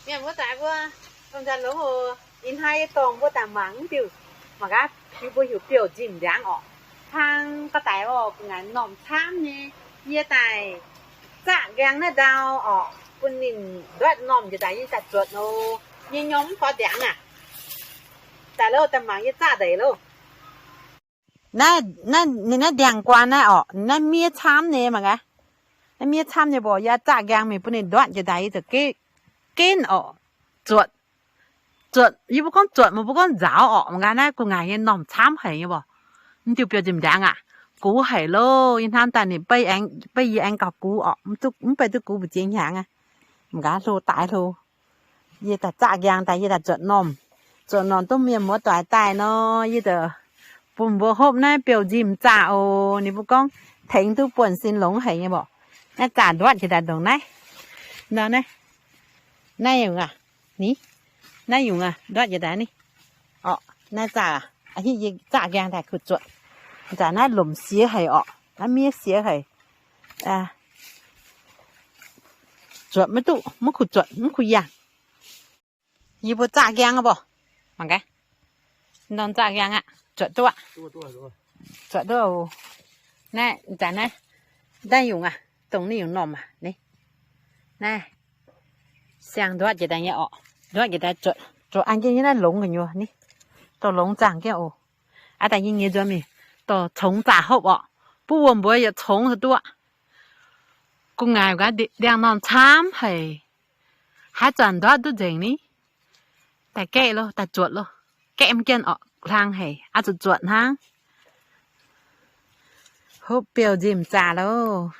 Mienh muoz-doic mbuo, longx nzanc longx oc. Ih hnoi yie dorh mbuo daaih mangc diuh, mangc gaax, yie mbuo heuc biouv-nzimh ndiangx orqc. Hnangv ga'daic orqc, gu'nguaaic m'normh camv nyei. Yie daaih zaqv nqaang naaiv ndau orqc, bun ninh ndoiv m'normh njiec daaih yie daaih zuotc oc. Nyei nyorng mv gorx ndiangx aac. Daaih loh, daaih mangc yie zaqv ndeic loh. Naaiv, naaiv, ninh naaiv ndiangx-guaan naaiv orqc, ninh naaiv miev camv nyei mangc gaax. Naaiv miev camv nyei mbuoqc, yie zaqv nqaang mingh bun ninh ndoiv njiec daaih yie ziouc genv orqc. Zuotc, zuotc, yie mbuo gorngv zuotc, meih mbuo gorngv nzaaux orqc. Mangc gaax naaiv gu'nguaaic nyei m'normh camv haic nyei mbuoqc. Mv diuh biouv-nzimh ndiangx aac, gux haic loh. Yie hnamv daaih ninh beiv aengx, beiv yie aengx gauh gux orqc, mv duqv, mv beiv duqv gux mbu'ziex hnyangx aqv. Mangc gaax hlo daaih hlo. Yie daaih zaqv nqaang daaih yie daaih zuotc m'normh. Zuotc m'normh duqv mienh muoz-doic daaih nor, yie ziouc bun mbuo hopv naaiv biouv-nzimh zaah oc. Ninh mbuo gorngv tengx duqv buonv-sin longx haic nyei mbuoqc. Naaiv zaah ndoiv njiec daaih ndongc naaiv. Nor naaiv, naaiv yungz aac, ni, naaiv yungz aac, ndoiv njiec daaih ni. Orqc, naaiv zaah aac, a'hitv yie zaqv nqaang daaih kuh zuotc. Zaah naaiv lomc siex haic orqc, naaiv miev siex haic. Zuotc maiv duqv, maiv kuh zuotc, maiv kuh yangh. Yie mbuo zaqv nqaang aqv mbuoqc. Mangc gaax. Norm zaqv nqaang aqv. Zuotc duqv aqv. Zuotc duqv oc. Naaiv, zanc naaiv, naaiv yungz aac, dongh naaiv yungz normh aac, ni. Naaiv, siang nduov jiex daaih nyei orqc. Nduov jiex daaih zuotc, zuotc an jienv nyei naaiv longx gu'nyuoz, ni. Dorh longx zaangc jienv oc. Aav dangh yie nyiex nzuonx mingh, dorh congx zaah hopv orqc. Buov wuom mbuo yietc congx duqv aqv. Gu'nguaaic gaax ndiangx-normh camv haic. Haaix zanc nduov duqv nzengc ni. Daaih gaeqv loh, daaih zuotc loh. Gaeqv mv jienv orqc, hlang haic, aqv zuqc zuotc hnangv. Hopv biouv-nzimh zaah loh.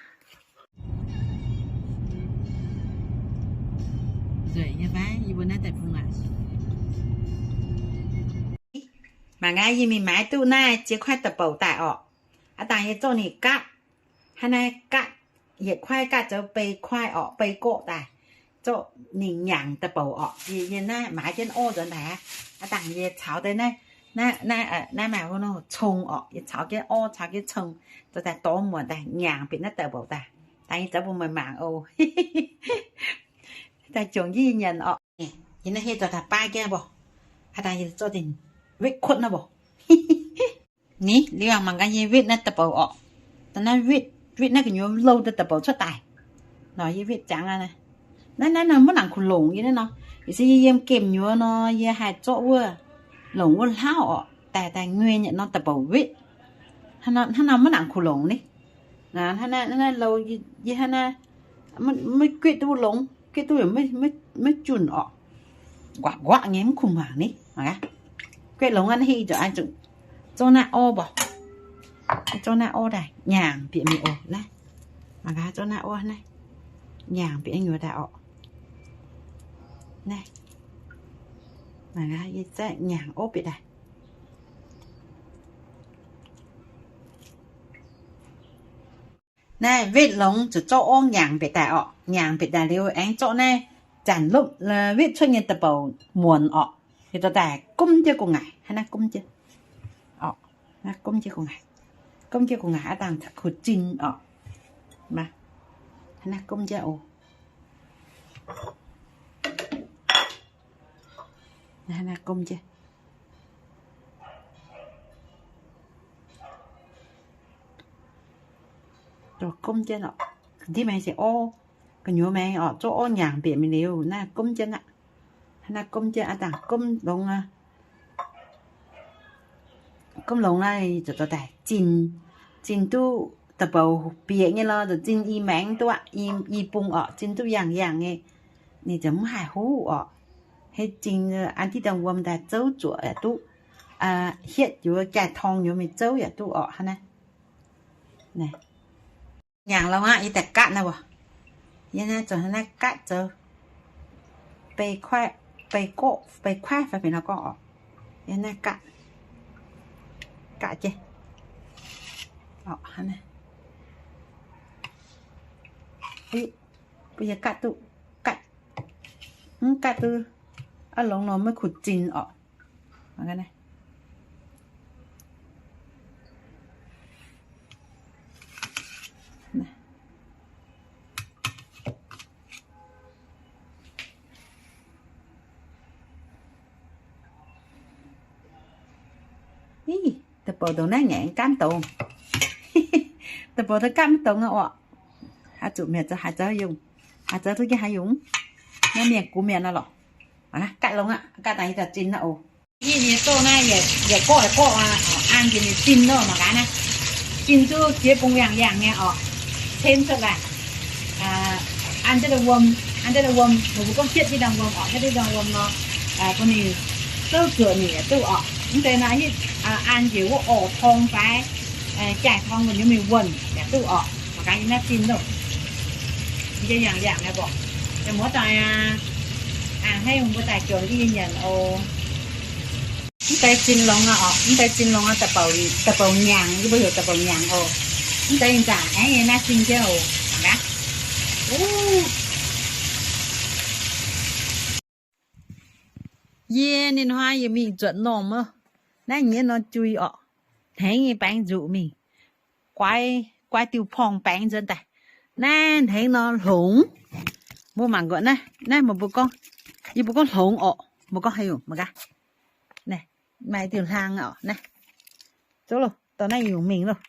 Nzueic nyei fai? Yie mbuo naaiv daaih bung aac. Mangc gaax, yie mingh maaiz duqv naaiv jiex kuaaiv da'bouc daaih orqc. Aav dangh yie zorqv ninh gaatv. Hnangv naaiv gaatv, yietc kuaaiv gaatv zoux bei kuaaiv orqc, bei gorqv daaih, zorqv ninh nyaangc da'bouc orqc. Yie, yie naaiv maaiz jienv orv nzuonx daaih aqv. Aav dangh yie caux deix naaiv, naaiv, naaiv, naaiv maaih wuov norm cong orqc, yie caux jienv orv, caux jienv cong, zoux daaih dorh muonc daaih nyaangc bieqc naaiv da'bouc daaih. Dangh yie zoux bun meih mangc oc. Daaih jomc jienv yie nyanc orqc. Yie naaiv hieh zoux daaih baav jienv mbuo. Aav dangh yie zorqv dinh wetv kuotv naaiv mbuo. Ni, liuz mangc gaax yie wetv naaiv da'bouc orqc. Da'naaiv wetv, wetv naaiv gu'nyuoz louh deix da'bouc cuotv daaih. Nor yie wetv ziangx aqv. Naaiv, naaiv nor maiv nangc kuh longc yie naaiv nor. Ih se yie yiem gemh nyuoz nor, yie haih zorqv wuov, longc wuov hlauv orqc, daaih, daaih nguei nyei nor da'bouc wetv. Hnangv nor maiv nangc kuh longc ni. Hnangv naaiv, naaiv louh yie hnangv naaiv, maiv guetv duqv longx, guetv duqv maiv, maiv junh orqc. Nquaqc nquaqc nyei mv kuh mangc ni. Guetv longx aqv, naaiv hingh zuqc, zuqc zouv naaiv orv mbuo. Zouv naaiv orv daaih nyaangc bieqc mingh oc. Naaiv, mangc gaax zouv naaiv orv naaiv, nyaangc bieqc nyuoz daaih orqc. Naaiv, mangc gaax yie zaeqv nyaangc orv bieqc daaih. Naaiv wetv longx zuqc zorqv orv nyaangc bieqc daaih orqc. Nyaangc bieqc daaih liuz aengx zorqv naaiv zanc lopv wetv cuotv nyei da'bouc muonc orqc. Liuz dorh daaih gomv jienv gu'nguaaic, hnangv naaiv gomv jienv. Orqc, naaiv gomv jienv gu'nguaaic. Gomv jienv gu'nguaaic aav dangh kuh zinh orqc. Hnangv naaiv gomv jienv oc. Hnangv naaiv gomv jienv. Dorh gomv jienv orqc. Ndiev maengx se orv, gu'nyuoz maengx orqc, zorqv orv nyaangc bieqc mingh liuz naaiv gomv jienv aqv. Hnangv naaiv gomv jienv aav dangh gomv longx aqv. Gomv longx naaiv zuqc dorh daaih zinh, zinh duqv da'bouc bieqc nyei lorh, zuqc zinh i maengx duqv aqv, i, i bung orqc, zinh duqv yangh yangh nyei, ninh ziouc mv haih huv orqc. Hei zinh an diqv dangh wuom daaih zouv zuoqc yaac duqv, hietv yuoz jaaix-torng yuoz mingh zouv yaac duqv orqc hnangv naaiv. Nyaangc longx aqv, yie daaih gaatv naaiv oc. Yie naaiv zoux naaiv gaatv zoux bei kuaaiv, bei gorqv, bei kuaaiv fai fai nor gorngv orqc. Yie naaiv gaatv, gaatv jienv orqc. Bun yie gaatv duqv, gaatv, mv gaatv duqv aav longx nor maiv kuh zinh orqc. Ih, deic-bouc ndongc naaiv ngaengc gaanv dongz. Deic-bouc daaih gaanv maiv dongz aqv orqc. Haaix zuqc mienh zoux haaix zoux yungh, haaix zoux duqv jienv haaix yungh. Naaiv mienh gux mienh nor lorqc. Gaatv longx aqv, gaatv dangh yie daaih zinh naaiv oc. Yie nyei douz naaiv yietc gorqv yietc gorqv aqv, an njiec ninh zinh nor mangc gaax naaiv. Zinh duqv jiex bung yangh yangh nyei orqc, cen cuotv laaih. An jienv wuom, an jienv wuom, mbuo gorngv hietv jienv dangh wuom orqc, hietv jienv dangh wuom nor, bun ninh zouv zuoqc ninh yaac duqv orqc. Mv deix nor hitv an njiec wuov orqc torng fai jaaih torng wuov nyei mingh wuonh yaac duqv orqc. Mangc gaax yie naaiv zinh loh. Yie yangh yangh naaiv mborqc, yie muoz daaih aqv. Hnangv mbuo daaih jomc yie nyanc oc. Mv deix zinh longx aqv orqc, mv deix zinh longx aqv, da'bouc nyaangc, yie mbuo heuc da'bouc nyaangc oc. Mv deix ninh zaangc aengx nyei naaiv zinh jienv oc. Mangc gaax. Yie ninh hnoi yie mingh zuotc normh oc. Naaiv nyiex nor jui orqc. Hnengv nyei baengx nzuqc mingh. Guai, guai diuh porng baengx nzuonx daaih. Naaiv hnengv nor hlongx. Mbuo mangc nqox naaiv, naaiv meih mbuo gorngv, yie mbuo gorngv hlongx orqc. Mbuo gorngv haaix nyungc mangc gaax. Naaiv maaih diuh hlang orqc naaiv. Zouv loh, dorh naaiv nyungc mingh loh.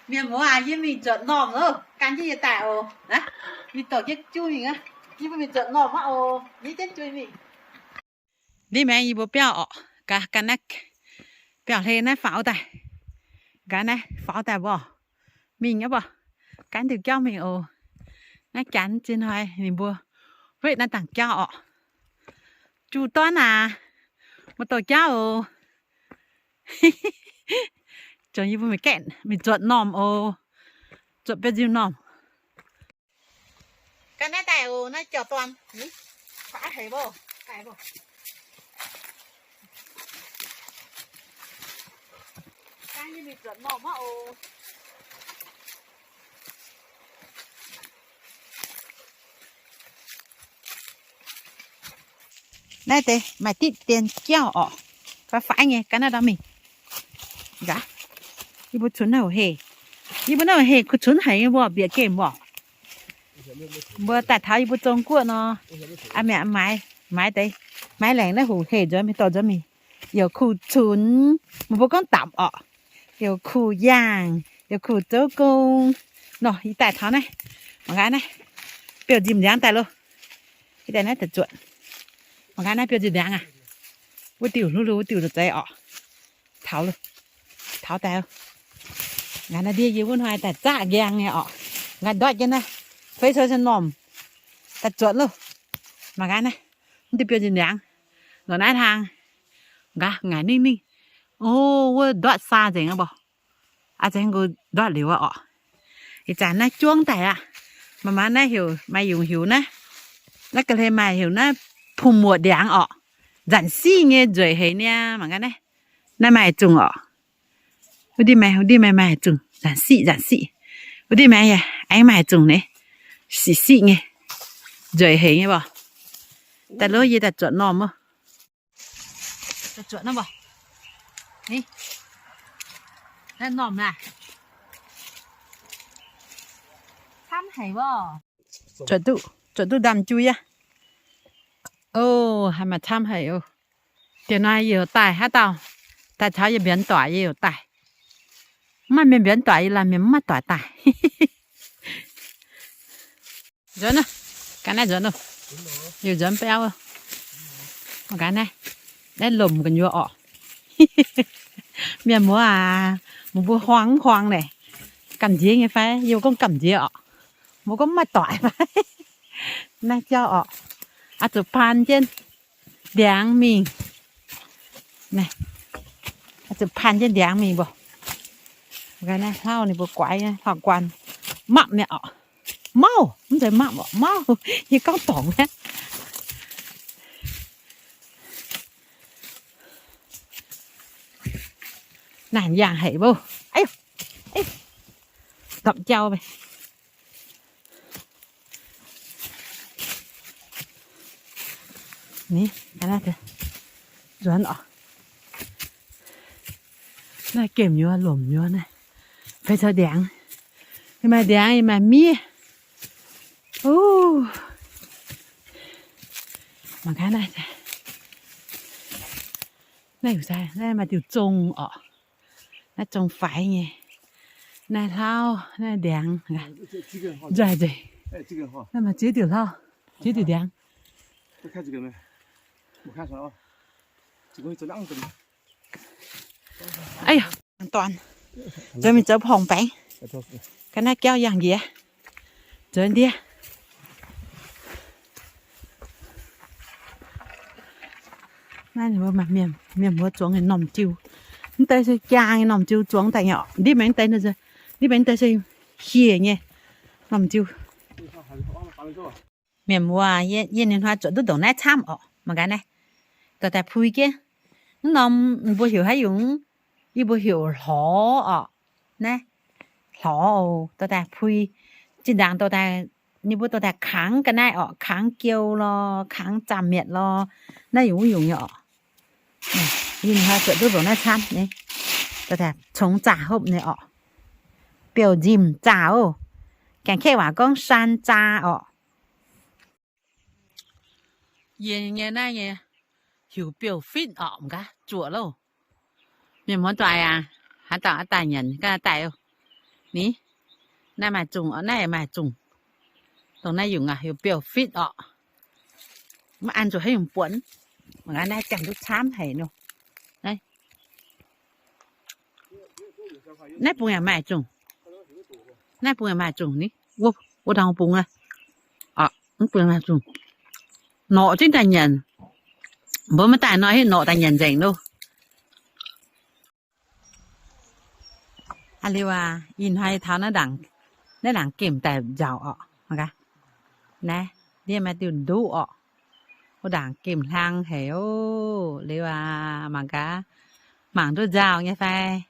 Mienh muoz aac, yie mingh zuotc normh loh, gan jienv yie daaih oc. Mingh dorh jienv juv mingh aqv. Yie mbuo mingh zuotc normh aqv oc. Yie jienv juv mingh. Ndiev maengx yie mbuo biauv orqc, gaax gan naaiv biauv hlen naaiv faaux daaih. Gaax naaiv faaux daaih mbuo mingh aqv mbuo. Gan diuh jauv mingh oc. Naaiv janx ziex hnoi ninh mbuo wetv naaiv dangh jauv orqc. Juv dorn aac, mbuo dorh jauv oc. Zuonx yie mbuo mingh gaeqv mingh zuotc normh oc. Zuotc biauv nziu normh. Gan naaiv daaih oc, naaiv jauv-dorn. Faav haic mbuo, daaih mbuo. Gan yie mingh zuotc normh maiv oc. Naaiv deix maaih diqv dien jauv orqc. Faix-faix nyei, gan naaiv ndau mingh. Nqaax, yie mbuo cunx naaiv heh. Yie mbuo naaiv heh kuv cunx haic nyei mbuo bieqc gemh mbuo. Mbuo daaih taux yie mbuo Zong Guoqv nor, aa, mi'aqv, maaiz, maaiz deix, maaiz laengc naaiv hoc heh nzuonx mingh dorh nzuonx mingh. Youc kuh cunx, mbuo gorngv dapc orqc. Youc kuh yaangh, youc kuh zoux gong. Nor, yie daaih taux naaiv, mangc gaax naaiv, biouv nzimh ndiangx daaih loh. Yie daaih naaiv daaih zuotc. Mangc gaax naaiv biouv nzimh ndiangx aac. Wuov diuh hluv hluv, wuov diuh zeiz orqc. Taux loh. Taux daaih. Nqaax naaiv ndiev yie wuov hnoi daaih zaqv nqaang nyei orqc. Nqaax ndortv jienv naaiv, feix cou se normh daaih zuotc loh. Mangc gaax naaiv, mv diuh biouv nzimh ndiangx. Lorqc naaiv hlang. Nqaax ngaaic ningh ningh. O, wuov ndortv saa nzengc aqv mbuo. Aa, zengx nqox ndortv liuz aqv orqc. Ih zanc naaiv juangv daaih aqv. Maaih, maaih naaiv heuc, maaih yungc heuc naaiv, naaiv ga'hlen maaih heuc naaiv pum muoqc ndiangx orqc. Nzanc siqv nyei nzueic haic niaa. Mangc gaax naaiv, naaiv maaih zungh orqc. Wuov ndiev maaih, wuov ndiev maaih, maaih zungh nzanc siqv, nzanc siqv. Wuov ndiev maaih yaac aengx maaih zungh naaiv, siqv siqv nyei, nzueic haic nyei mbuo. Daaih lov yie daaih zuotc normh oc. Zuotc naaiv mbuo. Naaiv normh naaiv, camv haic mbuo. Zuotc duqv, zuotc duqv ndaamv-jui aqv. O, haaix maaih camv haic oc. Diex nor yie youc daaih haaix dauh daaih caux yie mbienx doic, yie youc daaih. Mv maaih mienh mbienx doic, yie laanh mienh mv maaih doic daaih. Nzuonx, ga'naaiv nzuonx, youc nzuonx biauv. Ga'naaiv, naaiv lomc gu'nyuoz orqc. Mienh muoz aac, meih mbuo huaang mv huaang naaic? Gamh nziex nyei fai? Yie mbuo gorngv gamh nziex orqc. Mbuo gorngv mv maaih doic fai? Naaiv jauv orqc, oix zuqc paan jienv ndiangx mingh. Naaiv, oix zuqc paan jienv ndiangx mingh mbuo. Naaiv hlauv ninh mbuo guaix, hlauv-guaan, mapv mi'aqv orqc. Mauv, mv zeiz mapv orqc, mauv. Yie gorngv dorngc mi'aqv. Naaic yangh haic mbuo. Ndopv jauv. Ni, nzuonx orqc. Naaiv gemh nyuoz lomc nyuoz naaiv. Feix caux ndiangx. Yie maaih ndiangx, yie maaih miev. Mangc gaax naaiv, Naaiv, naaiv maaih diuh zong orqc. Naaiv zong faix nyei. Naaiv hlauv, naaiv ndiangx. Nzaaih nzengc. Naaiv maaih ziex diuh hlauv, ziex diuh ndiangx. Eix, dorn, zoux mingh zoux horngc baengx. Ga'naaiv jauv yangh njiec. Zoux ndiev. Naaiv mbuo maaih mienh, mienh mbuo zuangx nyei normh jiu. Mv deix se jaang nyei normh jiu zuangx daaih nyei orqc. Ndiev mingh deix, ndiev mingh deix se hieh nyei normh jiu. Mienh mbuo, yie, yie ninh hnoi zuotc duqv ndongc naaiv camv orqc. Mangc gaax naaiv, dorh daaih pui jienv. Mv norm mbuo heuc haaix nyungc? Yie mbuo heuc hlorx orqc. Naaiv, hlorx oc, dorh daaih pui. Zinh ndaangc dorh daaih, ninh mbuo dorh daaih kangx ga'naaiv orqc, kangx jiou lorh, kangx zaah mietc lorh, naaiv yungz wuov yungz nyei orqc. Yie ninh hnoi zuotc duqv ndongc naaiv camv nyei, dorh daaih congx zaah hopv nyei orqc. Biouv-nzimh zaah oc. Janx-kaeqv waac gorngv saan zaah orqc. Yie nyei naaiv nyei heuc biouv-fitv orqc, mangc gaax zuoqc loh. Mienh muoz-doic aac, haaix dauh oix daaih nyanc ga'naaiv daaih oc. Ni, naaiv maaih zungh orqc, naaiv maaih zungh. Dongh naaiv yungz aac, heuc biouv-fitv orqc. Maiv an zuqc haaix nyungc buonc. Mangc gaax naaiv jangx duqv camv haic nor. Naaiv, naaiv bung yaac maaih zungh. Naaiv bung yaac maaih zungh ni. Wuov, wuov dangh bung aqv. Orqc, mv bung maaih zungh. Norqc zingv daaih nyanc. Mbuo maiv daaih nor, hitv norqc daaih nyanc nzengc loh. Aa, liuz aac, ih hnoi taux naaiv ndaangc, naaiv ndaangc gemh daaih nzauc orqc. Mangc gaax, naaiv, ndiev maaih diuh nduqv orqc. Wuov ndaangc gemh hlang haic oc. Liuz aac, mangc gaax, mangc duqv nzauh nyei fai?